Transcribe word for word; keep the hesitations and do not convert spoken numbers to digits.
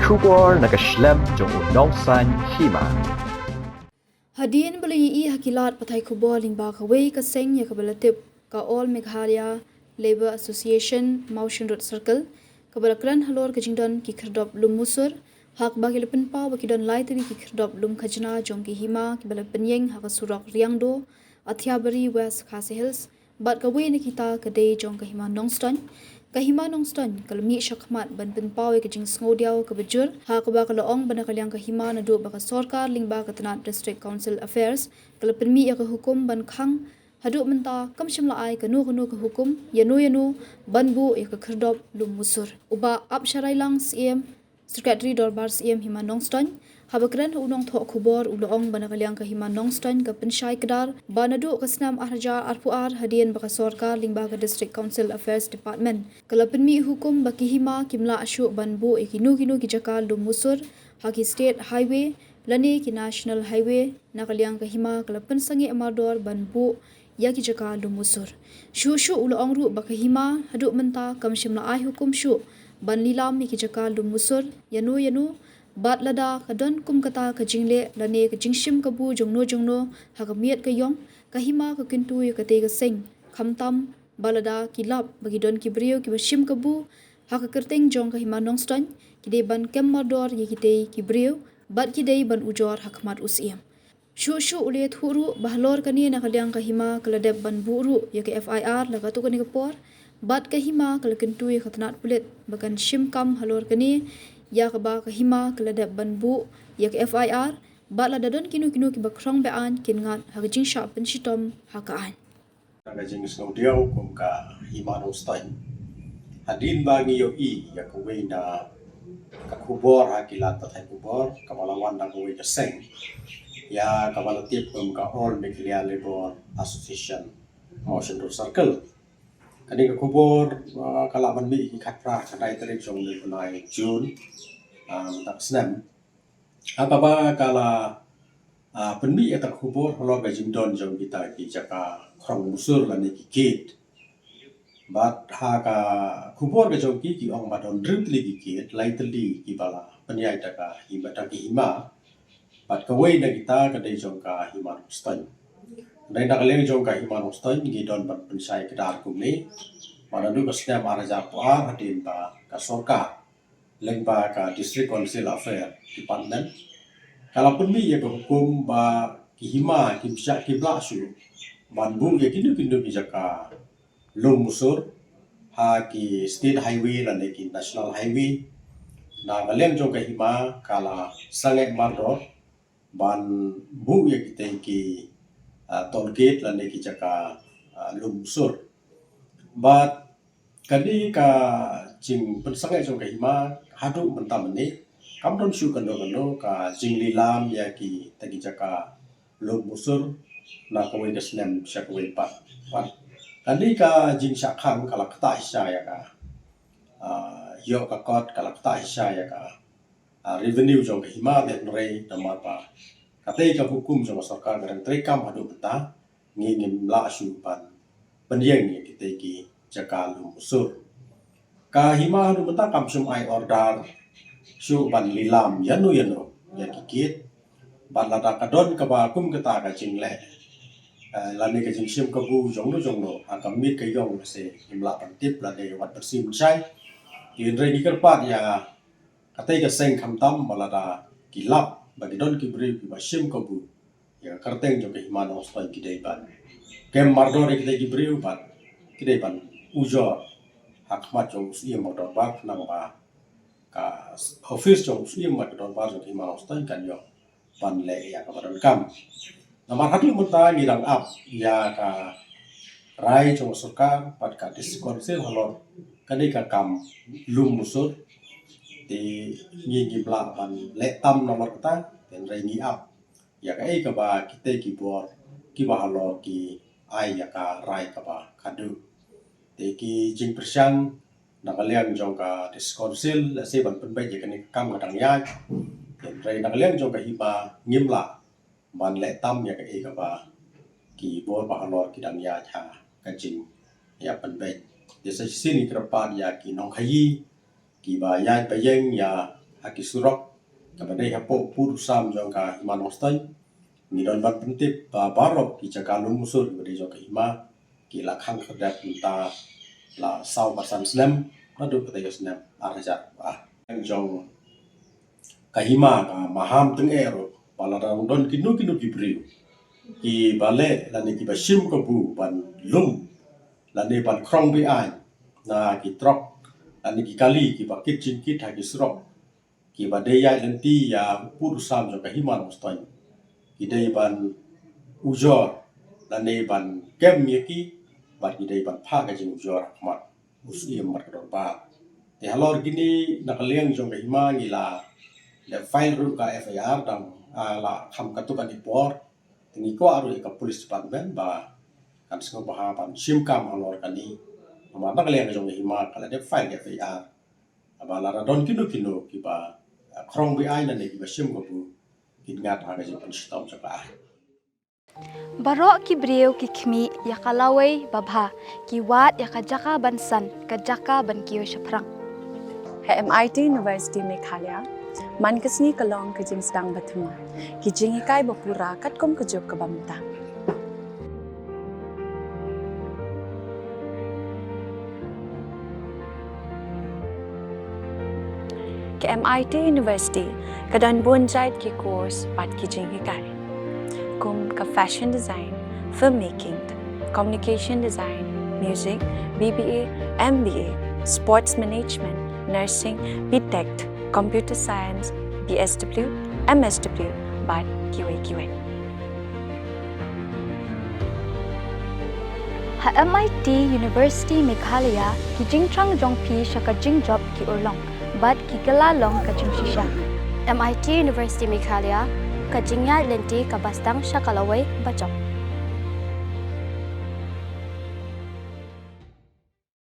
Khubor na ka shlem jong u nongsan hima. Hadien ba la ïohi ha ki lad pathai khubor lyngba kawei ka seng ïa kaba la tip ka All Meghalaya Labour Association Mawshynrut Circle, kaba la kren halor ka jingdon ki khyrdop lum musur, ha kaba ki la pynpaw ba ki don lai tylli ki khyrdop lum khajna jong ki hima kiba la pynïeng ha ka surok Riangdo, Athiabari, West Khasi Hills, bad kawei na kita ka dei jong ka hima Nongstoiñ. Ka hima Nongstoiñ ka la mih shakhmat ban pynpaw ïa ka jingsngewdiaw kaba jur, ha kaba ka la ong ba na ka liang ka hima naduh ba ka sorkar lyngba ka tnat District Council Affairs ka la pynmih ïa ka hukum ban khang, haduh mynta kam shym la ai kano kano ka hukum ïano ïano ban buh ïa ka khyrdop lum musur. U Bah Apsharai Lang, Syiem Secretary Dorbar Syiem Hima Nongstoiñ, haba kren ha u nongthoh khubor, u la ong ba na ka liang ka hima Nongstoiñ ka pynshai kdar ba naduh ka snem ar hajar arphew ar, hadien ba ka sorkar lyngba ka District Council Affairs Department ka la pynmih hukum ba ki hima kim lah shuh ban buh ïa kino kino ki jaka lum musur ha ki State Highway lane ki National Highway. Na ka liang ka hima ka la pynsangeh mardor ban buh ïa ki jaka lum musur. Shuh shuh u la ong ruh ba ka hima haduh mynta kam shym la ai hukum shuh ban lilam ïa ki jaka lum musur ïano ïano, bad lada ka don kum kata ka jingleh lane ka jingshim kabu jongno jongno ha ka miet ka ïong, ka hima ka kyntu ïa katei ka seng, khamtam ba lada ki lap ba ki don ki briew kiba shim kabu ha ka kyrteng jong ka hima Nongstoiñ, ki dei ban kem mardor ïa kitei ki briew bad ki dei ban ujor ha khmat u Syiem. Shuh shuh u la ïathuh ruh ba halor kane na ka liang ka hima ka la dep ban buh ruh ïa ka F I R la katto katne ka por, bad ka hima ka la kyntu ïa ka tnat pulit ba kan shim kam halor kane, ïa kaba ka hima ka la dep ban buh ïa ka F I R, bad lada don kino kino kiba khrong be-aiñ kin ngat ha ka jingshah pynshitom ha ka aiñ. Ka jingsngewdiaw kum ka hima Nongstoiñ. Hadien ba ngi ïohi ïa kawei na ka khubor ha ki lad pathai khubor kaba la wan na kawei ka seng ïa kaba la tip kum ka All Meghalaya Labour Association Mawshynrut Circle. Kane ka khubor, ah, ka la ban mih ki khatphra khathynriew tarik jong u bnai June, ah, mynta ka snem. Ha kaba ka la, ah, pynmih ïa ka khubor halor ka jingdon jong kita ki jaka khrong musur lane ki gate. Bad ha ka khubor ka jong ki, ki ong ba don hynriew tylli ki gate, lai tylli kiba la pynïaid da ka hima, da ki hima. Bad kawei na kita ka dei jong ka hima Nongstoiñ. Dei na ka liang jong ka hima Nongstoiñ ngi don ban pynshai kdar kumne. Ba naduh ka snem ar hajar arphew ar hadien ba ka sorkar lyngba ka District Council Affairs Department ka la pynmih ïa ka hukum ba ki hima kim shah kim lah shuh ban buh ïa kino kino ki jaka lum musur ha ki State Highway lane ki National Highway. Na ka liang jong ka hima ka la sangeh mardor ban buh ïa kitei ki, ah, toll gate lane ki jaka, ah, lum musur. Bad kane ka jingpynsangeh jong ka hima haduh mynta mynne kam don shuh kano kano ka jinglilam ïa kita ki jaka lum musur na kawei ka snem sha kawei pat. Bad kane ka jingshah khang ka la ktah shisha ïa ka, ah, ïoh ka kot, ka la ktah shisha ïa ka, ah, revenue jong ka hima, hynrei namar ba katei ka hukum jong ka sorkar ka dang treikam haduh mynta, ngi ngim lah shuh ban pynïeng ïa kitei ki jaka lum musur. Ka hima haduh mynta kam shym ai order shuh ban lilam ïano ïano ïa ki gate. Bad lada ka don kaba kum kata ka jingleh, eh, lane ka jingshim kabu jongno jongno ha ka miet ka ïong, se ngim lah ban tip lane wat ban sngewthuh shai. Hynrei ngi kyrpad ïa katei ka seng khamtam ba lada ki lap ba ki don ki briew kiba shim kabu ïa ka kyrteng jong ka hima Nongstoiñ, ki dei ban kem mardor ïa kitei ki briew bad ki dei ban ujor ha khmat jong u Syiem bad ka Dorbar, khnang ba ka office jong u Syiem bad ka Dorbar jong ka hima Nongstoiñ kan ïoh ban leh ïa kaba donkam. Namar haduh mynta ngi dang ap ïa ka rai jong ka sorkar bad ka District Council halor kane ka kam lum musur. Te ngi ngim lah ban leh tam namar kata, hynrei ngi ap ïa kaei kaba kitei ki bor kiba halor ki ai ïa ka rai kaba khadduh. Te ki jingpyrshang na ka liang jong ka District Council lehse ban pynbeit ïa kane ka kam ka dang ïaid. Hynrei na ka liang jong ka hima ngim lah ban leh tam ïa kaei kaba ki bor ba halor ki dang ïaid ha ka jingïapynbeit. Te sa shisien ngi kyrpad ïa ki nongkhaïi kiba ïaid ba ïeng ïa ha ki surok kaba dei hapoh pud u sam jong ka Hima Nongstoiñ. Ngi don ban pyntip ba baroh ki jaka lum musur kiba dei jong ka hima ki la khang khyrdep mynta la saw ba san snem naduh kata ka snem ar hajar. Jong ka hima ka maham tyngeh ruh ba la dang don kino kino ki briew kiba leh lane kiba shim kabu ban lum lane ban khrong be-aiñ na ki trok lane ki kali kiba kit jingkit ha ki surok kiba dei ïaid lynti ïa u pud u sam jong ka Hima Nongstoiñ. Ki dei ban ujor lane ban kem ïa ki bad ki dei ban phah ka jingujor ha khmat u Syiem bad ka dorbar. Te halor kine na ka liang jong ka hima ngi la dep file ruh ka F I R dang, ah, la kham katto katne por. Te ngi kwah ruh ïa ka police department ba kan sngewbha ban shim kam halor kane. Namar na ka liang jong ka hima ka la dep file ka F I R. Haba lada don kino kino kiba, ah, khrong be-aiñ lane kiba shim kabu kin ngat ha ka jingpynshitom jong ka aiñ. Baroh ki briew ki khmih ïa ka lawei babha, ki wad ïa ka jaka ban san, ka jaka ban kiew shaphrang. Ha M I T University Meghalaya, man ka sngi ka long ka jingsdang ba thymmai, ki jinghikai ba pura katkum ka juk kaba mynta. Ka M I T University ka don bun jait ki course bad ki jinghikai, kum ka fashion design, filmmaking, communication design, music, B B A, M B A, sports management, nursing, B Tech, computer science, B S W, M S W bad kiwei kiwei. Ha M I T University Meghalaya, ki jingthrang jong phi sha ka jingjop ki urlong bad ki kylla long ka jingshisha. M I T University Meghalaya, ka jingïaid lynti kaba sdang sha ka lawei bajop.